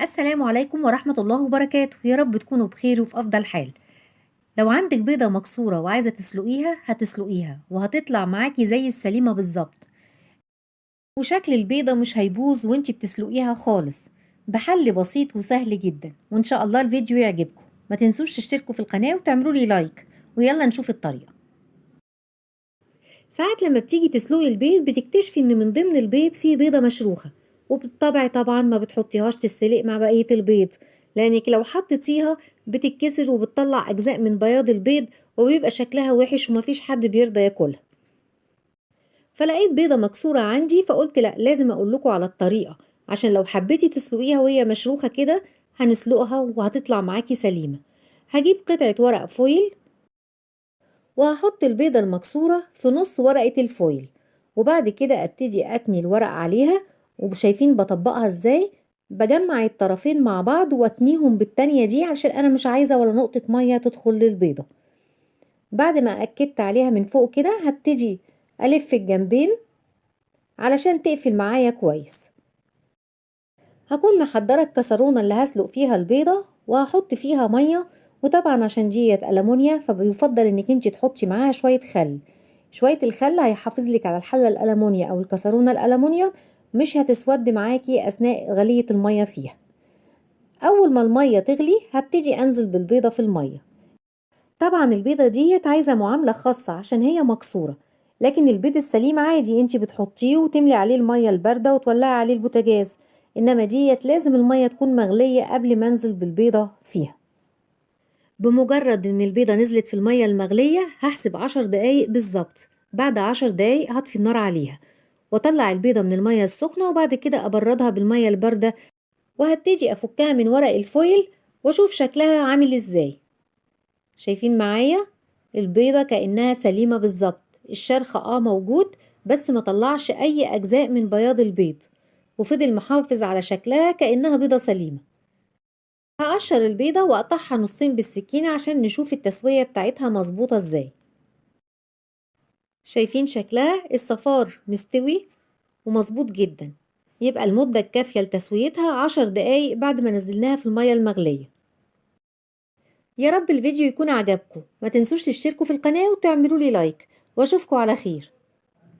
السلام عليكم ورحمة الله وبركاته. يا رب تكونوا بخير وفي أفضل حال. لو عندك بيضة مكسورة وعايزة تسلقيها هتسلقيها وهتطلع معاكي زي السليمة بالظبط، وشكل البيضة مش هيبوظ وانتي بتسلقيها خالص، بحل بسيط وسهل جدا. وان شاء الله الفيديو يعجبكم. ما تنسوش تشتركوا في القناة وتعملوا لي لايك، ويلا نشوف الطريقة. ساعات لما بتيجي تسلقي البيض بتكتشفي ان من ضمن البيض فيه بيضة مشروخة، وبالطبع طبعا ما بتحطيهاش تتسلق مع بقية البيض، لانك لو حطيتيها بتتكسر وبتطلع اجزاء من بياض البيض وبيبقى شكلها وحش ومفيش حد بيرضى ياكلها. فلقيت بيضة مكسورة عندي، فقلت لا لازم اقول لكم على الطريقة، عشان لو حبيتي تسلقيها وهي مشروخة كده هنسلقها وهتطلع معاكي سليمة. هجيب قطعة ورق فويل وهحط البيضة المكسورة في نص ورقة الفويل، وبعد كده ابتدي اتني الورق عليها. وشايفين بطبقها ازاي؟ بجمع الطرفين مع بعض واتنيهم بالتانية دي، عشان انا مش عايزة ولا نقطة مية تدخل للبيضة. بعد ما اكدت عليها من فوق كده هبتدي الف الجنبين علشان تقفل معايا كويس. هكون محضرة الكسرونة اللي هسلق فيها البيضة وهحط فيها مية، وطبعا عشان ديت ألمونيا فبيفضل انك انت تحطي معاها شوية خل. شوية الخل هيحافظ لك على الحلة الألمونيا او الكسرونة الألمونيا، مش هتسود معاكي اثناء غلية المية فيها. اول ما المية تغلي هبتدي انزل بالبيضة في المية. طبعا البيضة ديت عايزة معاملة خاصة عشان هي مكسورة، لكن البيض السليم عادي انت بتحطيه وتملي عليه المية الباردة وتولعي عليه البوتاجاز، انما ديت لازم المية تكون مغلية قبل ما انزل بالبيضة فيها. بمجرد ان البيضة نزلت في المية المغلية هحسب 10 دقايق بالظبط. بعد 10 دقايق هطفي النار عليها واطلع البيضة من المية السخنة، وبعد كده ابردها بالمية الباردة، وهبتدي افكها من ورق الفويل واشوف شكلها عامل ازاي. شايفين معايا البيضة كأنها سليمة بالظبط، الشرخ موجود بس ما طلعش اي اجزاء من بياض البيض، وفضل محافظ على شكلها كأنها بيضة سليمة. هقشر البيضة واقطعها نصين بالسكينة عشان نشوف التسوية بتاعتها مظبوطة ازاي. شايفين شكلها؟ الصفار مستوي ومظبوط جدا. يبقى المدة الكافية لتسويتها 10 دقايق بعد ما نزلناها في المية المغلية. يا رب الفيديو يكون عجبكم، ما تنسوش تشتركوا في القناة وتعملوا لي لايك، واشوفكم على خير.